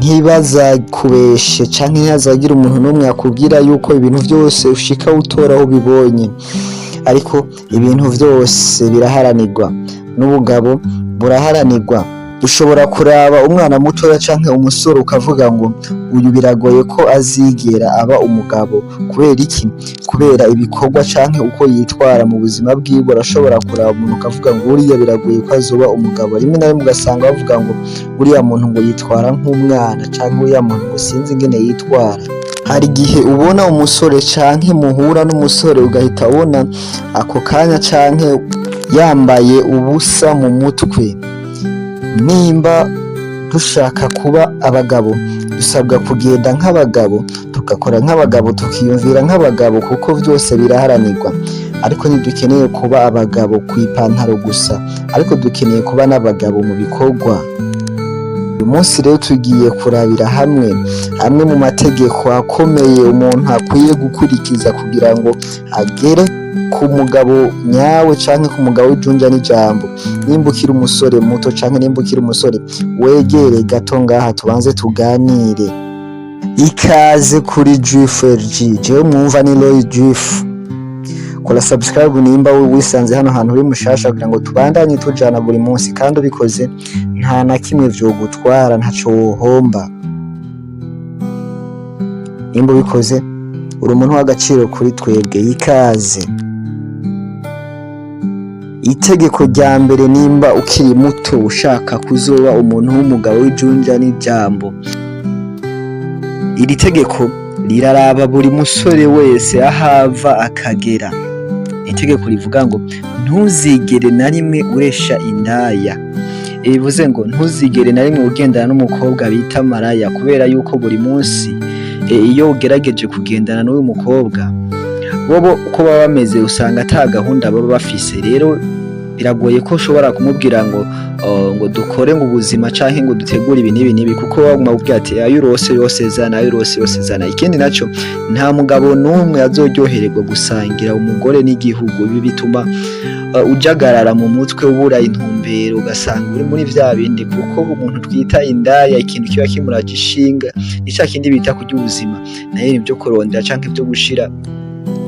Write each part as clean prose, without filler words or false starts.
Ntibazakubeshe canke ntihazagire umuntu n'umwe akubwira yuko ibintu vyose ushika utora aho ubibonye, ariko ibintu vyose biraharanirwa, n'ubugabo buraharanirwa. Ushobora kuraba umwana mutoya canke umusore ukavuga ngo uyu biragoye ko azigera aba umugabo. Kubera iki? Kubera ibikorwa canke uko yitwara mu buzima bwiwe. Urashobora kuraba umuntu ukavuga ngo uriya biragoye ko azoba umugabo. Rimwe na rimwe ugasanga bavuga ngo uriya muntu ngo yitwara nk'umwana, canke uriya muntu ngo sinzi ingene yitwara. Hari igihe ubona umusore canke muhura n'umusore, ugahita ubona ako kanya canke yambaye ubusa mu mutwe. Nimba dushaka kuba abagabo, dusabwa kugenda nk'abagabo, tugakora nk'abagabo, tukiyumvira nk'abagabo, kuko vyose biraharanirwa. Ariko ntidukeneye kuba abagabo kw'ipantaro gusa, ariko dukeneye kuba n'abagabo mu bikorwa. Uyu munsi rero tugiye kurabira hamwe amwe mu mategeko akomeye umuntu akwiye gukurikiza kugira ngo agere ku mugabo nyawe canke ku mugabo w'ijunja n'ijambo. Nimba ukiri umusore muto canke nimba ukiri umusore, wegere gato ngaha tubanze tuganire. Ikaze kuri Juif LG, jewe mwumva ni Roy Juif. Kora subscribe nimba wisanze hano hantu uri mushasha, kugira ngo tubandanye tujana buri munsi. Kandi ubikoze nta na kimwe vyogutwara, ntaco wohomba. Nimba ubikoze, uri umuntu w'agaciro kuri twebwe. Ikaze. Itegeko rya mbere, nimba ukiri muto ushaka kuzoba umuntu w'umugabo w'ijunja n'ijambo, iri tegeko riraraba buri musore wese ahava akagera. Itegeko rivuga ngo ntuzigere na rimwe uresha indaya. Bivuze ngo ntuzigere na rimwe ugendana n'umukobwa bita maraya, kubera yuko buri munsi iyo ugerageje kugendana n'uyu mukobwa, bobo uko baba bameze usanga ata gahunda baba bafise. Rero biragoye ko ushobora kumubwira ngo dukore ngo ubuzima canke ngo dutegure ibi n'ibi n'ibi, kuko baguma kubwira ati ayo urose yose zana, ayo urose yose zana. Ikindi naco, nta mugabo n'umwe azoryohererwa gusangira umugore n'igihugu. Ibi bituma ujagarara mu mutwe, ubura intumbero, ugasanga uri muri vya bindi, kuko umuntu twita indaya, ikintu kiba kimuraje ishinga ni ca kindi bita kurya ubuzima, nayo ibyo kurondera canke ibyo gushira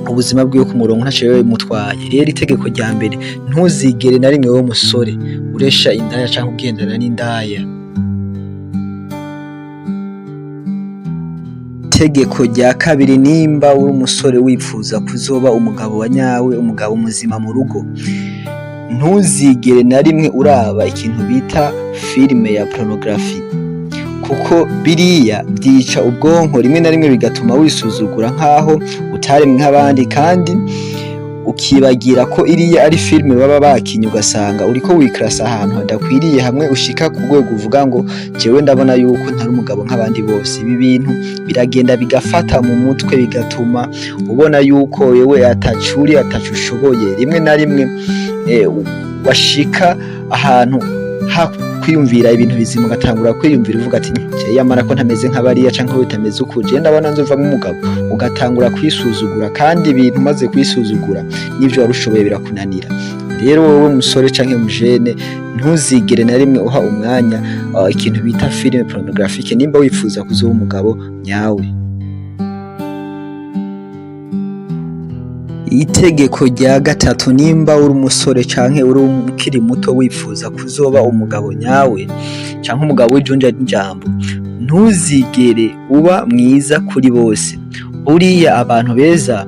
ubuzima bwiwe ku murongo ntaco biba bimutwaye. Rero itegeko rya mbere, ntuzigere na rimwe wowe musore uresha indaya canke ugendana n'indaya. Itegeko rya kabiri, nimba uri umusore wifuza kuzoba umugabo wa nyawe, umugabo muzima mu rugo, ntuzigere na rimwe uraba ikintu bita filime ya pornographie, kuko biriya byica ubwonko, rimwe na rimwe bigatuma wisuzugura nk'aho utaremwe nk'abandi, kandi ukibagira ko iriya ari filime baba bakinye, ugasanga uriko wikarasa ahantu hadakwiriye, hamwe ushika ku rwego uvuga ngo jewe ndabona yuko ntari umugabo nk'abandi bose. Ibi bintu biragenda bigafata mu mutwe, bigatuma ubona yuko wewe atacuri, atacu ushoboye. Rimwe na rimwe washika ahantu ha kwiyumvira ibintu bizima, ugatangura kwiyumvira uvuga ati je yamara ko ntameze nk'abariya canke bitameze uku, je ndabona nzovamwo umugabo, ugatangura kwisuzugura. Kandi ibintu umaze kwisuzugura, n'ivyo wari ushoboye birakunanira. Rero wowe musore canke mujene, ntuzigere na rimwe uha umwanya ikintu bita filime pornographique nimba wifuza kuzoba umugabo nyawe. Itegeko rya gatatu, nimba uri umusore canke uri ukiri muto wifuza kuzoba umugabo nyawe canke umugabo w'ijunja n'ijambo, ntuzigere uba mwiza kuri bose. Buriya abantu beza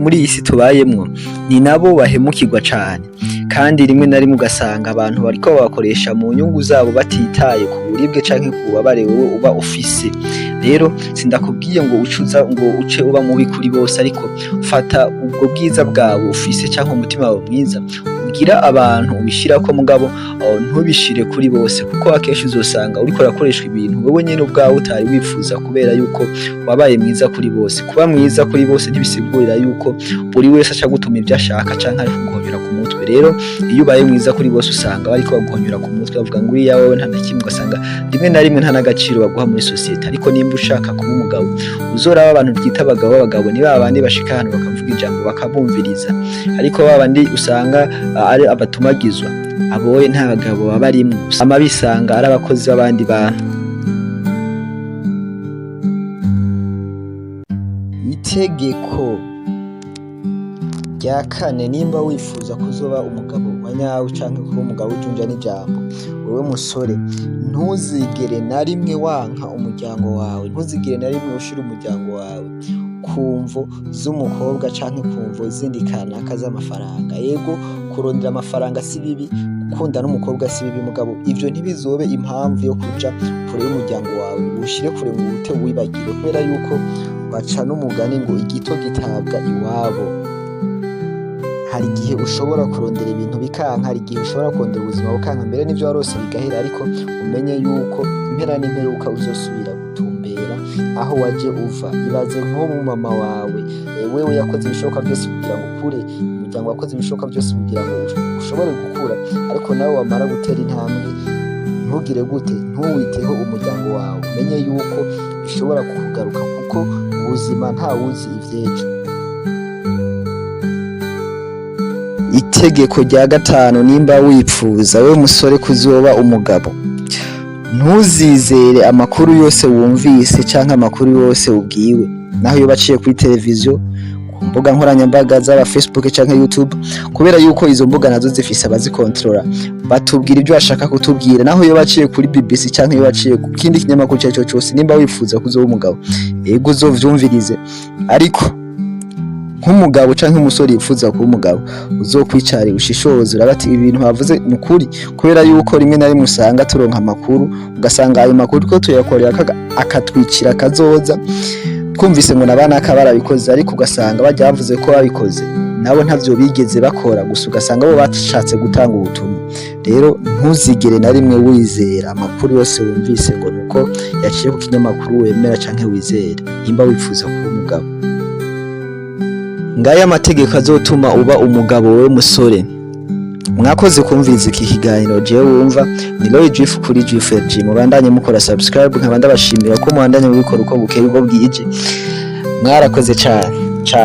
muri iyi si tubayemwo ni nabo bahemukirwa cane, kandi rimwe na rimwe ugasanga abantu bariko babakoresha mu nyungu zabo, batitaye ku buribwe canke ku bubabare wewe uba ufise. Rero sindakubwiye ngo ucuza ngo uce uba mubi kuri bose, ariko fata ubwo bwiza bwawe ufise canke umutima wawe mwiza ugira abantu ubishirako, mugabo ntubishire kuri bose, kuko akenshi uzosanga uriko urakoreshwa ibintu wewe nyene ubwawe utari wifuza, kubera yuko wabaye mwiza kuri bose. Kuba mwiza kuri bose ntibisigurira yuko buri wese aca gutuma ibyo ashaka canke ari kuguhonyora ku mutwe. Rero iyo ubaye mwiza kuri bose, usanga bariko baguhonyora ku mutwe, bavuga ngo uriya wewe nta na kimwe, ugasanga rimwe na rimwe nta n'agaciro baguha muri sosiyete. Ariko nimba ushaka kuba umugabo, uzoraba abantu twita abagabo b'abagabo ni ba bandi bashika ahantu bakavuga ijambo bakabumviriza, ariko ba bandi usanga ari abatumagizwa, aboye nta bagabo baba barimwo, ama bisanga ari abakozi b'abandi bantu. Itegeko rya kane: nimba wifuza kuzoba umugabo wa nyawe canke kuba umugabo w'ijunja n'ijambo, wewe musore, ntuzigere na rimwe wanka umuryango wawe, ntuzigere na rimwe ushira umuryango wawe ku mvo z'umukobwa canke ku mvo zindi kanaka z'amafaranga. Yego, kurondera amafaranga si bibi, gukunda n'umukobwa si bibi, mugabo ivyo ntibizobe impamvu yo kuja kure y'umuryango wawe, uwushire kure ngo uwute wibagire, kubera yuko baca n'umugani ngo igito gitabwa iwabo. Hari igihe ushobora kurondera ibintu bikanka, hari igihe ushobora kurondera ubuzima bukanka, mbere n'ivyo warose bigahera, ariko umenye yuko impera n'imperuka uzosubira gutumbera aho waje uva. Ibaze nko mu mama wawe, wewe yakoze ibishoboka byose kugira ngo ukure, umuryango wakoze ibishoboka byose kugira ngo ushobore gukura, ariko nawe wamara gutera intambwe ntugire gute, ntuwiteho umuryango wawe. Umenye yuko bishobora kugaruka, kuko ubuzima ntawuzi ivy'ejo. Itegeko rya gatanu: nimba wipfuza wewe musore kuzoba umugabo, ntuzizere amakuru yose wumvise canke amakuru yose ubwiwe, naho yoba aciye kuri televiziyo, ku mbuga nkoranyambaga zaba Facebook canke YouTube, kubera yuko izo mbuga nazo zifise abazikontorora, batubwira ibyo bashaka kutubwira, naho yoba aciye kuri BBC canke yoba aciye ku kindi kinyamakuru ico arico cose. Nimba wifuza kuzoba umugabo, ego, uzovyumvirize, ariko nk'umugabo canke umusore yifuza kuba umugabo, uzokwicare ushishoze, uraba ati ibi bintu bavuze ni ukuri, kubera yuko rimwe na rimwe usanga turonka amakuru, ugasanga ayo makuru ko tuyakorera akatwicira akazoza. Twumvise ngo nabanaka barabikoze, ariko ugasanga bajya bavuze ko babikoze nabo ntavyo bigeze bakora, gusa ugasanga bo bashatse gutanga ubutumwa. Rero ntuzigere na rimwe wizera amakuru yose wumvise ngo nuko yaciye ku kinyamakuru wemera canke wizera, nimba wifuza kuba umugabo. Ngaya amategeko azotuma uba umugabo, wewe musore. Mwakoze kumviriza iki kiganiro. Jewe wumva ni Roy Jif kuri Jif G. Mubandanye mukora subscribe, nkaba ndabashimira ko mubandanye mubikora uko bukeye uko bwije. Mwarakoze cyane. Ciao.